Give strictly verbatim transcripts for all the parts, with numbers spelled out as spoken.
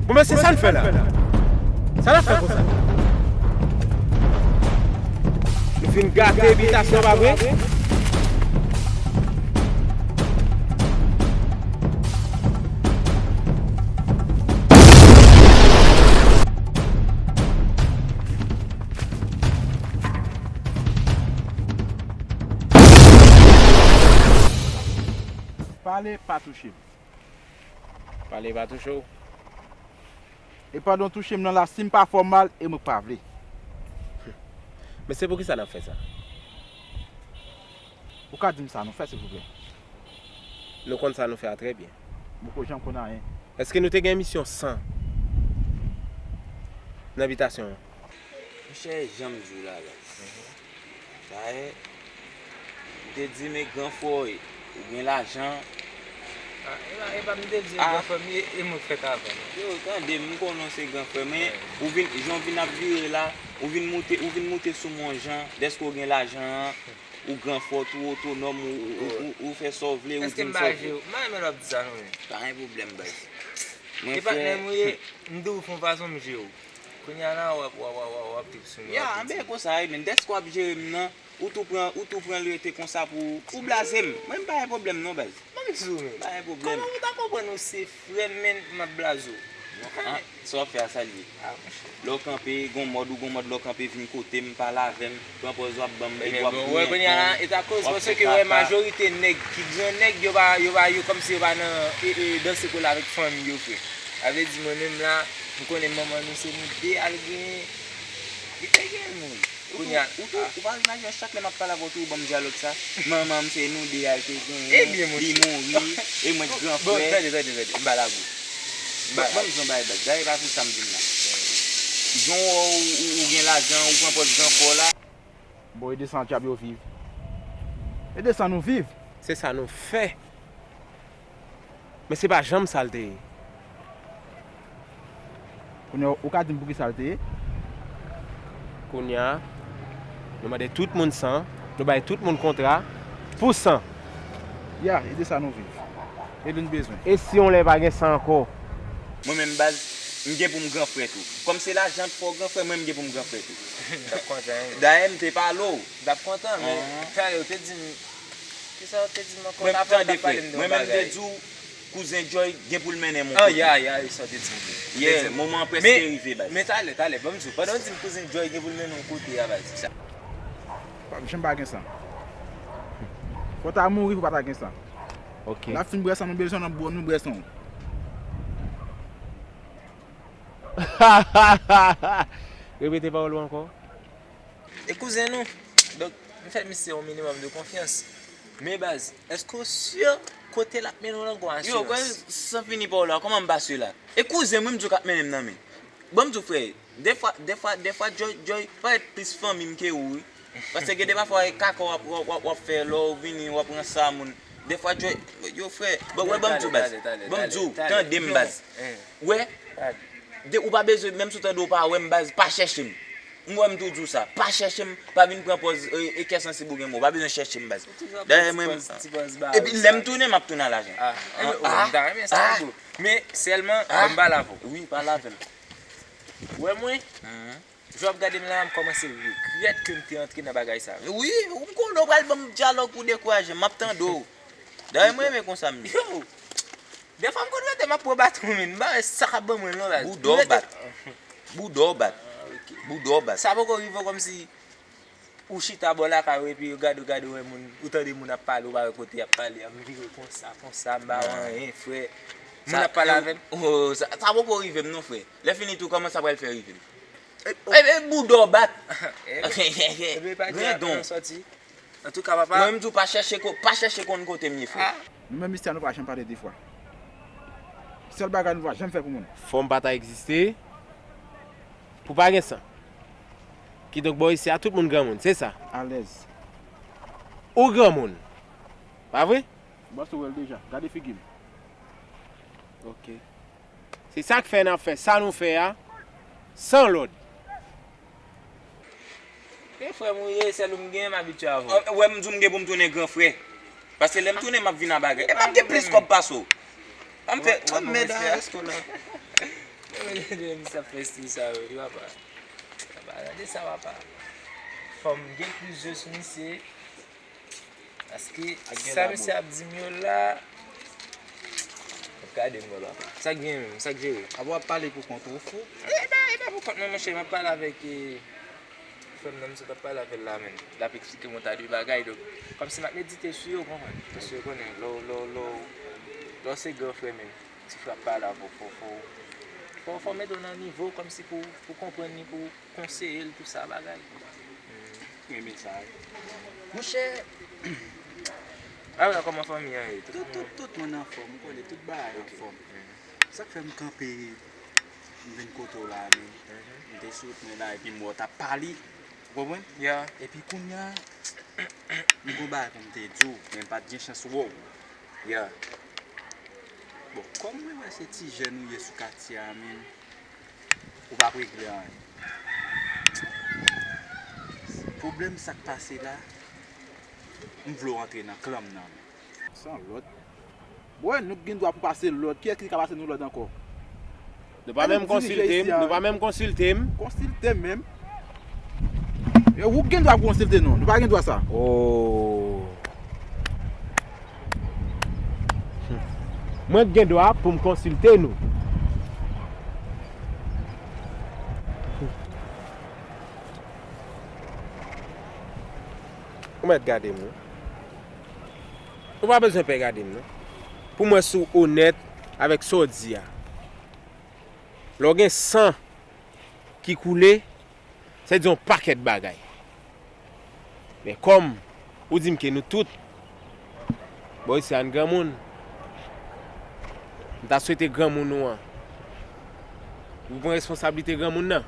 Bon, mesye, sa n fè la? Sa n ap fè konsa? Nou fin gate bitasyon, pa vre? Pale, pa touche m. Pale pa touche w. E pandan w touche m nan la, si m pa fè w mal, e mwen k pa vle. Men se poukisa n ap fè sa? Ou ka di m sa nou fè, silvouplè? Nou konn sa nou fè a trè byen. M poko janm konn anyen. Èske nou te gen misyon san nan bitasyon an? Monchè, jan m di w la, baz. Dayè, m te di, men gran frè w, ou gen lajan. Ah, e pa, e pa m te di, ah, gran frè m, e, e mwen k fèk avè l. Yo, tande, m konnen w se gran frè, men ou vin, jan w vin ap vire la, ou vin moute, ou vin moute sou mwen yon jan, dèske w gen lajan an, ou gran frè, ou tou otonòm, ou, ou, ou, ou, ou fè sa w vle, ou di m sa w vle. Èske m pa jere w? M pa renmen lè w ap di sa, non, men. Pa gen pwoblèm, baz. Mwen, e patnè m ou ye, m di w fè yon fason m jere w. Kounye a la, w ap, w ap, w ap, w ap, w ap trip sou mwen, w ap piti. Ya, anben konsa, wi, men dèske w ap jere m nan, ou tou pran, ou tou pran l rete konsa pou, ou blaze m. Mwen, m pa gen pwoblèm non, baz. Ban m di w, men. Pa gen pwoblèm. Kòman pou ta konprann ou se frè m, men m ap blaze w? Non, ah, sa w ap fè a, sa l ye? Ah, monchè. Lè w kanpe, gon mòd ou gon mòd, lè w kanpe vin kote m, pale avè m, pran pòz w ap ban m, epi w ap goumen ankò, w ap fè kaka. Ebyen, bon, wè, kounye a la, e t akoz, paske wè, majorite nèg ki gran nèg, yo pa, yo pa, yo kòmsi yo pa nan, e, e, danse kole avèk fanmi yo, frè. Sa vle di, mwen menm la, m konnen manman nou se nou de a l genyen. Li te genyen l mouri. Kounye a, ou tou, ou pa imajine chak lè m ap pale avè w tou, ou ban m dyalòg sa. Manman m se nou de a l te genyen, li mouri, e mwen k gran frè. Bon, tande, tande, tande, m pa lago. Ban m di w yon bagay, baz. Dayè, e pa pou sa m vin la. Jan w wè w, ou, ou gen lajan, ou pran pòz gran frè w la. Bon, e de san dyab yo viv. E de san nou viv. Se sa nou fè. Men se pa janm sa l te ye. Kounye a, ou ka di m poukisa l te ye? Kounye a, nou mande tout moun san, nou bay tout moun kontra pou san. Ya, e de sa nou viv. E li n bezwen. E si yon lè pa gen san ankò? Mwen menm, baz, m gen pou m gran frè tou. Kòm se lajan k fè w gran frè, mwen m gen pou m gran frè tou. M t ap kontan, wi. Dayè, m te pale w. M t ap kontan, men talè, ou te di m, kisa w te di m ankò? Mwen, tande, frè, mwen menm m te di w, kouzen Joy gen pou l mennen m yon kote. Ah, ya, ya, e sa w te di m. Yeah, moman an prèske rive, baz. Men talè, talè, ban m di w, pandan w di m kouzen Joy gen pou l mennen w yon kote a, baz. Pa janm pa gen san. Fò w ta mouri pou w pa ta gen san. Ok. N ap fin bwè san, nou bezwen nan bwè, nou bwè san. Repete pawòl ou ankò. E kouzen nou. Donk, m fè misye yon minimòm de konfyans. Men baz, èske w si kote l ap mennen w lan gon asirans? Yo, kwè, san fini pa w la, kòman m pa si la? E kouzen m wi m di w k ap mennen m nan men. Bon, m di w frè, dèfwa, dèfwa, dèfwa Joy, Joy parèt plis fanmi m ke ou wi. Paske gen de pafwa e kaka w ap, w ap, w ap, w ap fè lè w vini, w ap ranse a moun. Dèfwa Joy, yo frè, bon, wè, ban m di w baz. Ban m di w, tande m baz. Wè, de, ou pa bezwen, menm si w tande w pa wè m baz, pa chèche m. M wè m tou di w sa. Pa chèche m, pa vin pran pòz, e, e kè sansib ou gen mwen. Ou pa bezwen chèche m, baz. Dayè mwen, epi lè m tounen, m ap tounen a lajan. Ah, ah, m ta renmen sa, bro. Men sèlman, ban m pale avè w. Wi, pale avè m. Wè mwen, jan w ap gade m la, m kòmanse regrèt ke m te antre nan bagay sa. Wi, ou m konnen w pral ban m dyalòg pou dekouraje m. M ap tande w. Dayè mwen renmen konsa m ye. Yo! Dèfwa m konn rete m ap pran baton men, m pa wè sa k ap ban mwen non la. Bouda w bat. Bouda w bat. Ah, ok. Bouda w bat. Sa poko rive w kòmsi ou chita bò lakay ou epi yo gade w, gade w wè moun, ou tande moun ap pale, ou pa wè kote y ap pale a, m vire konsa, konsa, m pa wè anyen, frè. Moun ap pale avè m. Oh, sa, sa poko rive m non, frè. Lè fini tou, kòman sa pral fè rive m? E, e, e bouda w bat. Epi pa di a sòti. Antouka, papa. Mwen, m di w pa chèche ko-, pa chèche konn kote m ye, frè. Ah. Nou menm, mistè, nou pa janm pale de fwa. Sèl bagay nou pa janm fè pou moun. Fò m pa ta egziste pou pa gen san. Kidonk, bò isi a, tout moun granmoun, se sa. Alèz. Ou granmoun. Pa vre? Bòs ou wè l deja. Gade figi m. Ok. Se sa k fè n ap fè sa nou fè a, san lòd. E frè m ou ye, sèl ou m gen, m abitye avè w. Wè m di w m gen pou m tounen gran frè. Paske lè m tounen, m ap vin a bagay. E pa m gen plis kòb pase w. Pa m fè, pa m mèd a resto nan. Misye ap fè stil sa yo, wi, papa. Papa, gade sa, papa. Fò m gen plis je sou misye. Paske sa misye ap di m yo la, ap gade m la. Sa k gen menm, sa k jere? Apa w ap pale pou kont ou, fou? E pa, e pa pou kont mwen, monchè, m ap pale avèk, e, frè m nan, m sot ap pale avè l la, menm. L ap eksplike m yon ta de bagay, donk, kòmsi m ap medite sou yo, w konprann? Paske w konnen, lè w, lè w, lè w, lè w se gran frè, menm, ti frè ap pale avè w, fò, fò, fò, fò w mete w nan nivo, kòmsi pou, pou konprann li, pou konseye l, tout sa bagay. Renmen sa, wi. Monchè, a wè kòman fanmi an ye? Tout, tout, tout moun anfòm, ou konnen, tout bagay anfòm. Sa k fè m kanpe, m vin kote w la, men. M te sot mwen la, epi m wè w t ap pale, ou konprann? Epi kounye a, m gon bagay pou m te di w, men m pa t gen chans wè w. Bon, kòm mwen wè se ti jèn ou ye sou katye a, men, ou p ap regle anyen. Pwoblèm sa k pase la, m vle w antre nan klan m nan, men. San lòd. Bon, wè, nou gen dwa pou pase lòd. Kiyès ki ka pase nou lòd ankò? Nou pa menm konsilte m, nou pa menm konsilte m. Konsilte m menm. E ou gen dwa pou konsilte nou. Nou pa gen dwa sa. Oh. Mwen gen dwa pou m konsilte nou. Ou mèt gade m, wi. Ou pa bezwen pè gade m, non. Pou m wè si w onèt avèk sa w di a. Lè w gen san ki koule, sa vle di yon pakèt bagay. Men kòm ou di m ke nou tout, bò isi a n granmoun, m ta swete granmoun ou an, ou pran responsablite granmoun nan.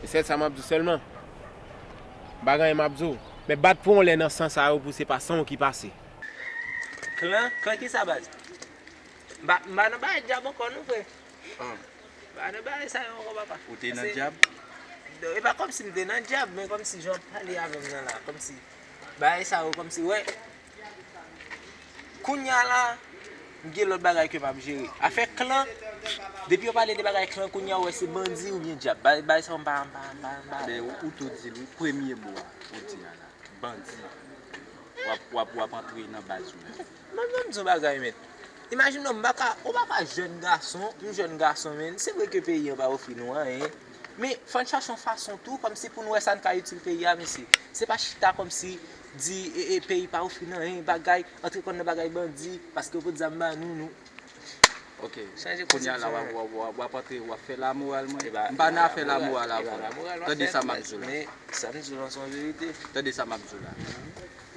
E sèl sa m ap di w sèlman. M pa gen anyen m ap di w. Men bat pou anlè nan san sa yo pou se pa san w ki pase. Klan? Klan kisa, baz? M pa, m pa nan bagay djab ankò non, frè. M pa nan bagay sa yo ankò, papa. Ou te nan djab? E pa kòmsi m te nan djab, men kòmsi jan w ap pale avè m nan la, kòmsi bagay sa yo, kòmsi, wè. Kounye a la, m gen lòt bagay ke m ap jere. Afè klan, depi yo pale de bagay klan, kounye a, w wè se bandi oubyen djab. Bagay, bagay sa yo, m pa, m pa, m pa, m pa. Men ou, ou tou di l, wi, premye mo a, ou di a la. Bandi. W ap, w ap, w ap antre nan baz ou menm. Mwen menm di yon bagay, men. Imajine w, m pa ka, ou pa ka jèn gason, yon jèn gason, men. Se vre ke peyi an pa ofri nou anyen. Men, fò n chache yon fason tou, kòmsi pou n wè sa n ka itil peyi a, mesye. Se pa chita kòmsi di, e, e, peyi pa ofri n anyen, bagay, antre kò n nan bagay bandi, paske yo pot zam ba nou, nou. Ok. Chanje pozisyon. Kounye a la, w ap, w ap, w ap, w ap antre, w ap fè lamoral mwen. M pa nan afè lamoral avè w. Tande sa m ap di w la. Men, sa m di w lan se yon verite. Tande sa m ap di w la.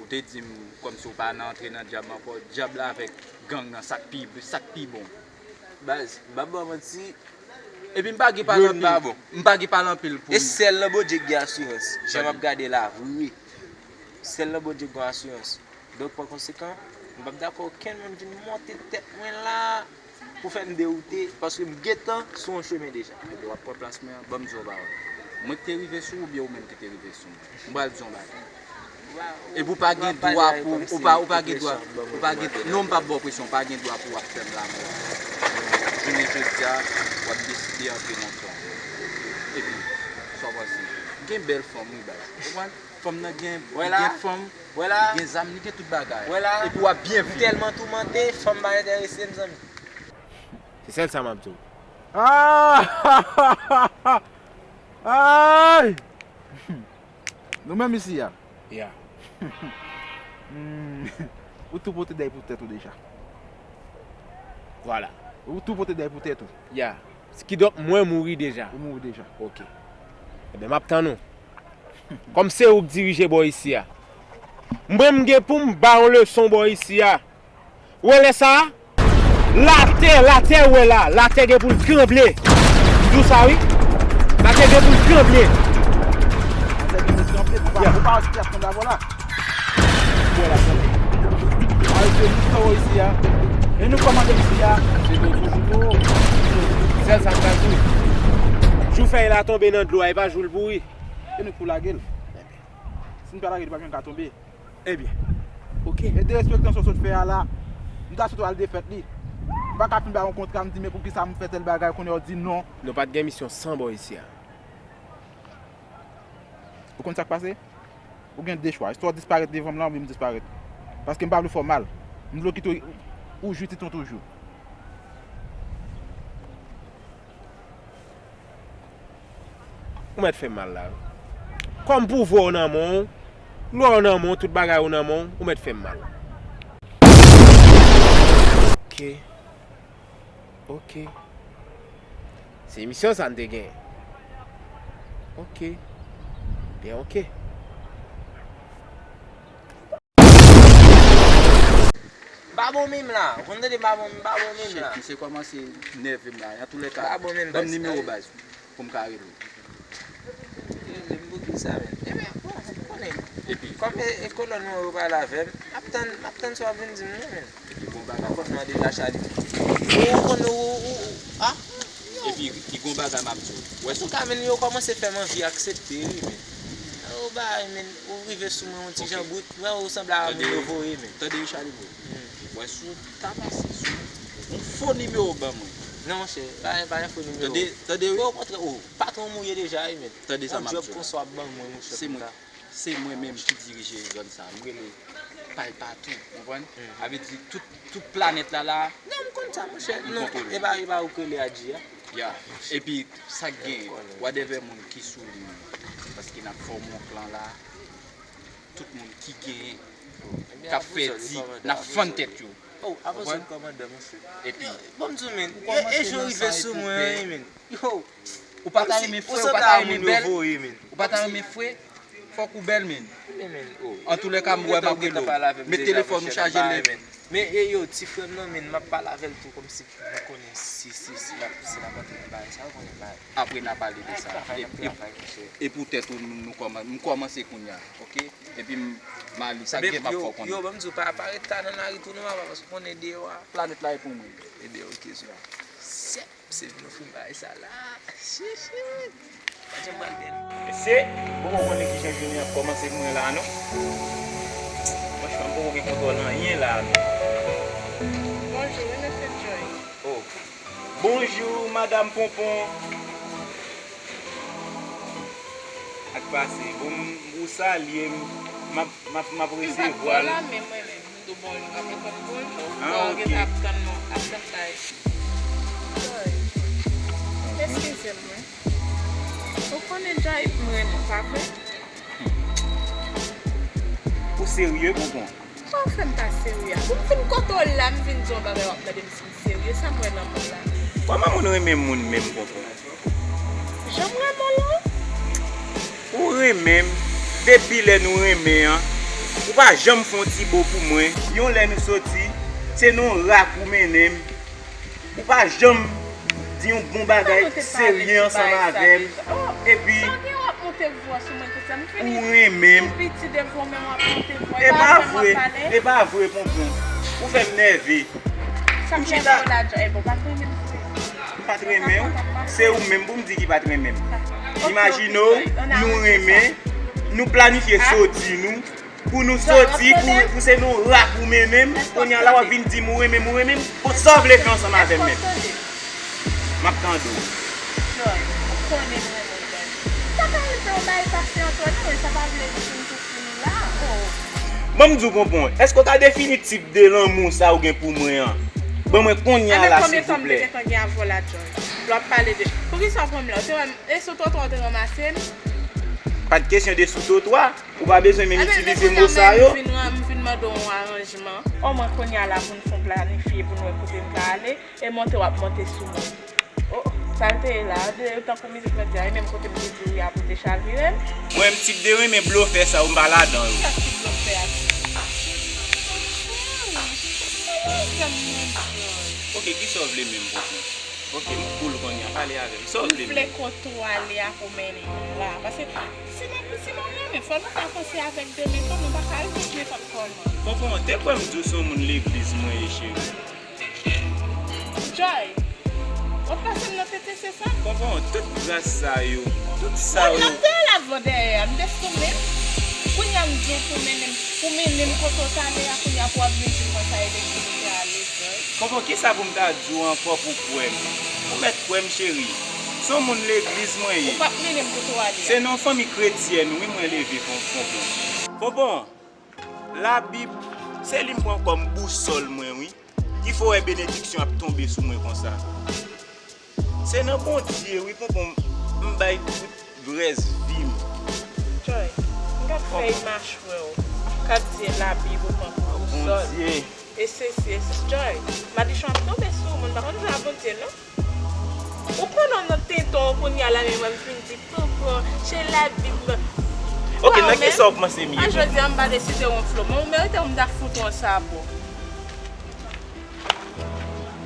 Ou te di m kòmsi w pa nan antre nan djab ankò. Djab la avèk gang nan, sa k pi, sa k pi bon. Baz, m p ap ba w manti. Epi m pa gen pale anpil. M pa gen pale anpil pou. E sèl nan Bondye k gen asirans. Jan m ap gade la, wi. Sèl nan Bondye k gen asirans. Donk, pa konsekan, m p ap dakò okenn moun vin monte tèt mwen la pou fè m dewoute, paske m gentan sou yon chemen deja. Ebyen, w ap pran plas mwen an, ban m di w yon pawòl. Mwen ki te rive sou ou, oubyen ou menm ki te rive sou mwen? M pral di w yon bagay. Epi ou pa gen dwa pou, ou pa, ou pa gen dwa, ou pa gen, non, m p ap ba w presyon, ou pa gen dwa pou w ap fè m lamò. Jounen jodi a, w ap deside antre nan klan. Epi, sa w panse? Gen bèl fanm, wi, baz. Ou konprann? Fanm nan gen, li gen fanm, li gen zam, li gen tout bagay. Epi w ap byen viv. M tèlman toumante, fanm pa enterese m, zanmi. Se sèl sa m ap di w. Ah! Ay! Nou menm isi a. Ya. Hmm. Ou tou pote dèy pou tèt ou deja. Vwala. Ou tou pote dèy pou tèt ou. Ya. Kidonk, mwen mouri deja. Ou mouri deja. Ok. Ebyen, m ap tann ou. Kòm se ou k dirije bò isi a. Mwen, m gen pou m ba w leson bò isi a. Ou wè lè sa a? Latè, latè ou wè la, latè gen pou l tranble. M di w sa wi. Latè gen pou l tranble. Latè gen pou l tranble, ou pa, ou pa wè se te ap tranble avè w la. Ou wè la tranble. Arete nou fè w isi a. E nou kòmande isi a. Se nou toujou tou. Sèl sa m ka di w. Jou fèy la tonbe nan dlo a, e pa jou l pouri. E nou k pou lage l. Si n pa lage l, li p ap janm ka tonbe. Ebyen, E derespektan sa w sot fè a la, m ta sot al defèt li. M pa ka fin ba yon kontra, m di, "Men poukisa m fè tèl bagay?" Kounye a w di non. Nou pa t gen misyon san bò isi a. Ou konn sa k pase? Ou gen de chwa. Swa w disparèt devan m la, oubyen m disparèt. Paske m pa vle fè w mal. M vle w kite w, ou jwi tit ou toujou. Ou mèt fè m mal la wi. Kòm pouvwa w nan men w, glwa w nan men w, tout bagay ou nan men w, ou mèt fè m mal. Ok. Ok. Se misyon sa n te gen. Ok. Byen ok. M pa bon menm la. Ou konn tande m pa bon, m pa bon menm la. Shit, misye kòmanse nève m la. An tou lè ka, ban m nimewo baz pou m ka rele w. Rele m pou kisa menm? Ebyen, bon, ou konnen. Epi? Kòm e, e kolòn mwen yo pale avè m, m ap tann, m ap tann sa w ap vin di m non menm. Epi bon bagay. Kòm mwen deja chale. Ou konn ou, ou, ou, ah? Epi, ki gon bagay m ap di w. Wè sou. Antouka, menn, yo kòmanse fè m anvi aksepte, wi, menn. Yo bagay, menn, ou rive sou mwen yon ti jan bout, mwen, ou sanble a moun yo voye, menn. Tande, Richard Libre. Wè sou ta pase sou yon fo nimewo ban mwen. Non, monchè, pa, pa yon fo nimewo. Tande, tande, wi. Okontrè, o, patwon m ou ye deja, wi, menn. Tande sa m ap di w la. Yon djòb konsa w ap ban mwen, monchè, pou ta. Se mwen menm ki dirije zòn sa. M rele Palpatou, konprann? Sa vle di tout, tout planèt la la. Non, m konn sa, monchè. Non, e pa, e pa ou k rele Adji a? Ya. Epi, sa k gen, whatever moun ki sou li, paske n ap fòme yon klan la, tout moun ki genyen, k ap fè di, n ap fann tèt yo. Oh, avan se kòmandan, monchè. Epi, bon, m di w, men, e, e jan w rive sou mwen an, men. Yo, ou pa ta renmen fre, ou pa ta renmen bèl, ou pa ta renmen fre, fòk ou bèl, men. An tou lè ka, m wè m ap rele w. Met telefòn ou chaje l. Men, e, yo, ti frè m nan, men, m ap pale avè l tou, kòmsi nou konnen si, si, si l ap, si l ap antre nan bagay sa, ou konnen bagay. Apre n a pale de sa. E, e, e pou tèt ou, nou, nou kòman-, m kòmanse kounye a, oke? Epi m, m ale, sa k gen m ap fè w konnen. Yo, ban m di w, pa, pa ret ta nan lari tou non, papa, paske w konnen deyò a. Planèt la e pou mwen. Ebyen, oke, sou. Sèp, se vin nou fin bagay sa la. Chichi. Pa janm pral bèl. Mesye, m poko konnen kijan jounen an ap kòmanse pou mwen la, non. Franchman, m poko gen kontwòl anyen la, non. Bonjou, wi, mesye Joy. Oh. Bonjou, madanm Ponpon. Ak pase. Bon, m, ou salye m. M ap, m ap, m ap resevwa l. M pa t bò la, men mwen menm, m di w bonjou, m ap reponn bonjou. Ah, ok. Ou gentan ap tann mwen, ap tann bagay. Joy, eskize m, wi. Ou konnen Joy, m renmen w, pa vre? Ou serye, Ponpon? Sa w fè m pa serye a? Pou m vin kote w la, m vin di w yon bagay, w ap mande m si m serye, sa m wè nan moun la? Kòman moun renmen moun menm, Ponpon? Jan m renmen w lan? Ou renmen m, depi lè nou renmen an, ou pa janm fè yon ti bo pou mwen. Yon lè nou soti, se nan yon rak ou mennen m. Ou pa janm di yon bon bagay serye ansanm avè m. Epi, ou renmen m. E pa vre, e pa vre, Ponpon. Ou fè m nève. M chita. M pa t renmen w. Se ou menm pou m di ki pa t renmen m. Imajine w, nou renmen, nou planifye soti nou. Pou nou soti, pou, pou se nou rak ou mennen m. Kounye a la w ap vin di m ou renmen m, ou renmen m. Bon, sa w vle fè ansanm avè m menm? M ap tande w. Joy, ou konnen m renmen w, Joy. Sa pa vle fè yon bagay pase ant nou, e sa pa vle di pou m tou fini la. Oh. Ban m di w, Ponpon, èske w ka defini tip de lanmou sa ou gen pou mwen an? Ban mwen kounye a la, silvouplè. Ebyen, konbyen tan m te gentan gen avè w la, Joy? Lè w ap pale de, poukisa w pran m la? Ou te wè m, e sou twotwa w te ranmase m? Pa t kesyon de sou twotwa. Ou pa bezwen menm itilize mo sa yo. Ebyen, men kounye a la, m vin, m vin mande w yon aranjman. Omwen kounye a la pou n fon planifye, pou n wè kote n ka ale, e monte w ap monte sou mwen. Oh, sa l te ye la, de, tankou mizik lan di a, e menm kote m te di w ye a pou w te chavire m. Mwen, m tip de renmen blofè sa yo, m pa ladan yo. Sa tip blofè a? Hmm, se yon zanmi mwen, Joy. Ok, kisa w vle menm, Ponpon? Ok, m cool kounye a, pale avè m. Sa w vle menm? M vle kote w ale a pou mennen m la. Paske si m ap, si m ap renmen, fò nou ka panse avèk de men kòm, nou pa ka al vin nenpòt kòman. Ponpon, te kwè m di w se yon moun legliz mwen ye, cheri. Joy, w ap pase m nan tete, se sa? Ponpon, tout gras sa yo, tout sa yo. Lòt lè w te al avan dèyè a, m te sou men. Kounye a m Pou mennen m, pou mennen m kote w t ale a, kounye a pou w ap vin di m konsa e depi ou te ale, Joy. Konpon, kisa pou m ta di w ankò pou kwè m? Ou mèt kwè m, cheri. Se yon moun legliz mwen ye. Ou p ap mennen m kote w ale a. Se nan yon fanmi kretyèn, wi, mwen leve, Konpon. Konpon, Labib, se li m pran kòm bousòl mwen, wi. Ki fè w wè benediksyon ap tonbe sou mwen konsa. Se nan Bondye, wi, Konpon, m bay tout rès vi m. Joy, m gad fè imaj frè w k ap di Labib ou pran pou bousòl. Bondye. E sesi, e sesi. Joy, madichon ap tonbe sou ou, moun pa konn jwe a Bondye, non. Ou pran nonm nan tenten w kounye a la, men mwen m fin di, Konpon, se Labib. Ok, nan kisa w panse m ye? A jodi a, m pa deside wonfle w, men ou merite w, m ta fout ou yon sapo.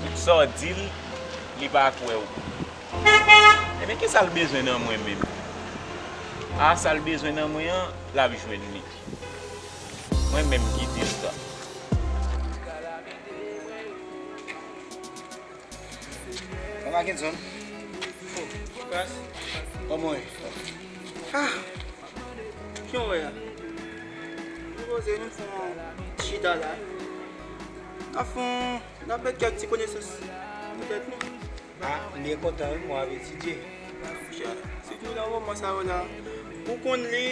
Tout sa w di l, li pa kwè w. Ebyen, kisa l bezwen nan mwen menm? A, sa l bezwen nan mwen an, l ap jwenn li. Mwen menm ki di l sa. Papa Kenson. Oh, Lucas. Kòman w ye? Ah! Jan w wè a? Nou poze, nou fè yon ti chita la. N ap fè yon, n ap met kèk ti konesans nan tèt nou. Ah, m byen kontan, wi, mwen ap etidye. Monchè, sitou nan moman sa yo la, ou konn li,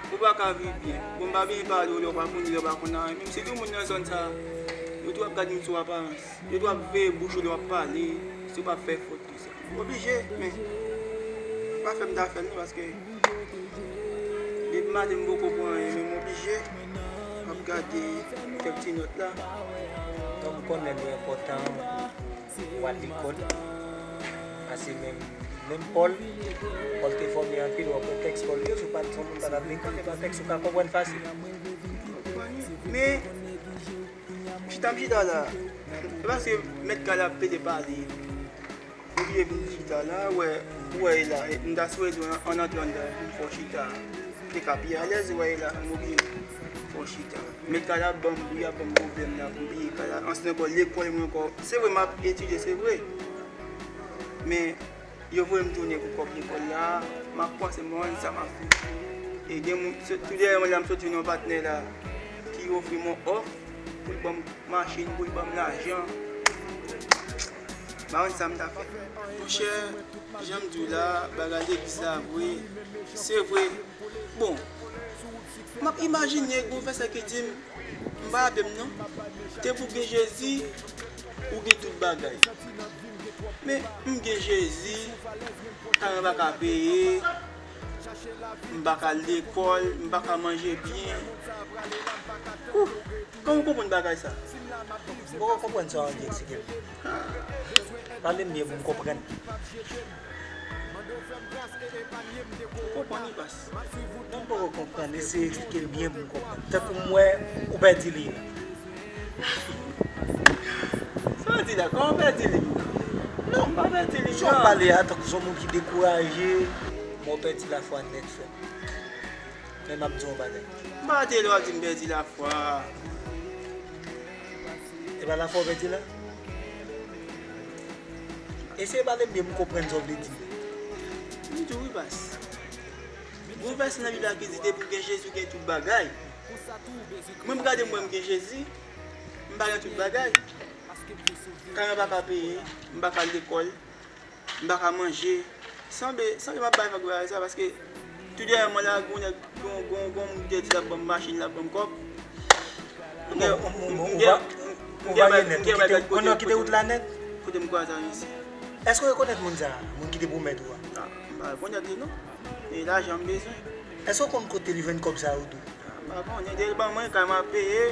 ou pa ka viv byen. Bon, m pa byen pale w lè w pa konn li, lè w pa konn anyen. Menm si tout moun nan zòn sa, yo tou ap gade moun sou aparans. Yo tou ap veye bouch ou lè w ap pale, si w pa fè fot. Oblije, men pa fè m ta fè l non, paske depi maten m poko pran anyen, men m oblije ap gade kèk ti nòt la. Donk, ou konnen li enpòtan pou w al lekòl. Paske menm, menm Pòl, Pòl te fòme anpil, w ap wè tèks Pòl yo, si w pa t yon moun pa t al lekòl, e pa tèks ou ka konprann fasil. Men, chita m chita la, se paske mèt kay la ap pede pale. Ou byen vin chita la, wè, ou wè e la, m ta swete an, an antre anndan pou m fè w chita. Te ka pi alèz, ou wè e la, m oblije fè w chita. Men kay la ap ban m bri, ap ban m pwoblèm la pou m peye kay la. Ansanm ankò lekòl mwen ankò. Se vre, m ap etidye, se vre. Men, yo voye m tounen pou kòb lekòl la, m ap panse, mwen, sa m ap fouti. E gen moun, se, tou dèyè mwen la, m sot jwenn yon patnè la, ki ofri m yon òf, pou l ban m machin, pou l ban m lajan. M pa konn sa m ta fè. Monchè, jan m di w la, bagay legliz la vre, se vre. Bon, m ap imajine gon vèsè ki di m, m pa raple m non, depi w gen Jezi, ou gen tout bagay. Men, m gen Jezi, kay mwen pa ka peye, m pa ka al lekòl, m pa ka manje byen. Ouh! Kòman w konprann bagay sa? M poko konprann sa w ap di, eksplike m. Pale m byen pou m konprann. Ou konprann li, baz? Non, m poko konprann. Eseye eksplike l byen pou m konprann. Tankou m wè ou pèdi li la. Sa w di la? Kòman w pèdi li? Non, m pa pèdi li. Jan w pale a, tankou se yon moun ki dekouraje. Mwen, w pèdi lafwa nèt, frè m. Men m ap di w yon bagay. M pa tande lè w ap di m pèdi lafwa. E pa lafwa w pèdi la? Eseye pale m byen pou m konprann sa w vle di m. M di w wi, baz. Gon vèsè nan Bib la ki di depi w gen Jezi, w gen tout bagay. Mwen, m gade m wè m gen Jezi, m pa gen tout bagay. Kay mwen pa ka peye, m pa ka al lekòl. M pa ka manje. Sanble, sanble m ap bay vag bagay sa, paske tou dèyè mwen la, gon nèg, gon, gon, gon moun ki te di l ap ban m machin, l ap ban m kòb. M gen, m gen, m gen, m gen, m gen, m gen, m gen, kote, kote, kote m kwaze a isi. Èske w rekonèt moun sa a, moun ki te pwomèt ou a? Ah, m pa rekonèt li non. E lajan m bezwen. Èske w konn kote li jwenn kòb sa yo tou? M pa konnen, depi l ban mwen kay m ap peye.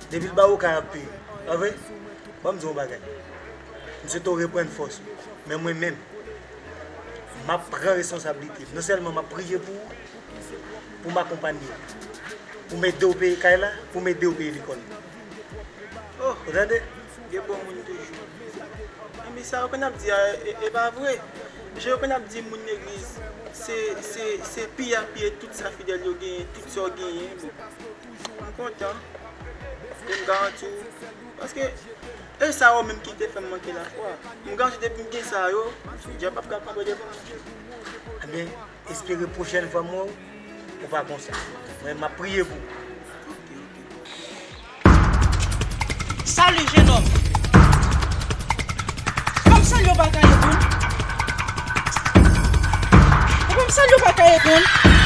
Depi l ba ou kay ap peye. Pa vre? Ban m di w yon bagay. M swete w reprann fòs ou. Men mwen menm, m ap pran responsablite m. Non sèlman m ap priye pou ou, pou m akonpanye w, pou m ede w peye kay la, pou m ede w peye lekòl. Oh, ou tande? Gen bon moun toujou. Enben sa yo konn ap di a, e, e pa vre. Jan yo konn ap di moun legliz, se, se, se piye ap piye tout sa fidèl yo genyen, tout sa w genyen. Bon, m kontan. E m garanti w. Paske, e sa yo menm ki te fè m manke lafwa. M garanti depi m gen sa yo, dyab ap ka kanpe devan m. Ebyen, espere pwochèn fwa m wè w, Ou pa konsa. Mwen, m ap priye pou ou. Salut, jeune homme. Fè m salye w pa ka reponn. Fè m salye w pa ka reponn.